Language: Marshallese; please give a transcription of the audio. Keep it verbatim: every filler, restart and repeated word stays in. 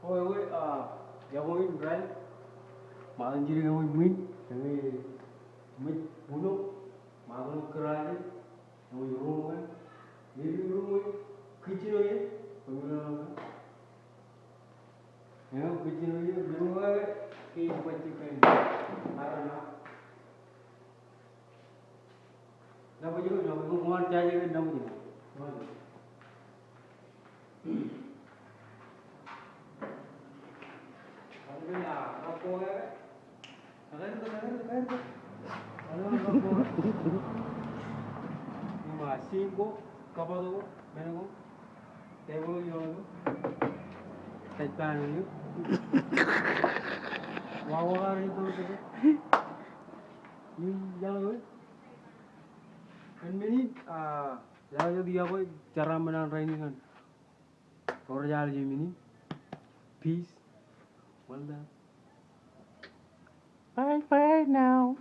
Ewi, ah, iọkwe in rai. Ṃaten jidik ewi ṃwiin, ewi ṃwiin uno, ṃaten ewi kōrā jān, ewi ruuṃ in, ewi ruuṃ in, kitchen eo in, ewi ruuṃ in. Ewi kitchen eo in, ruuṃ in, ke bajjek kain. Arana. Kōn men in, ah, iọkwe, jeraaṃṃan an rainin ñan ro rej alwōj men in. Peace. Well done. Bye bye now.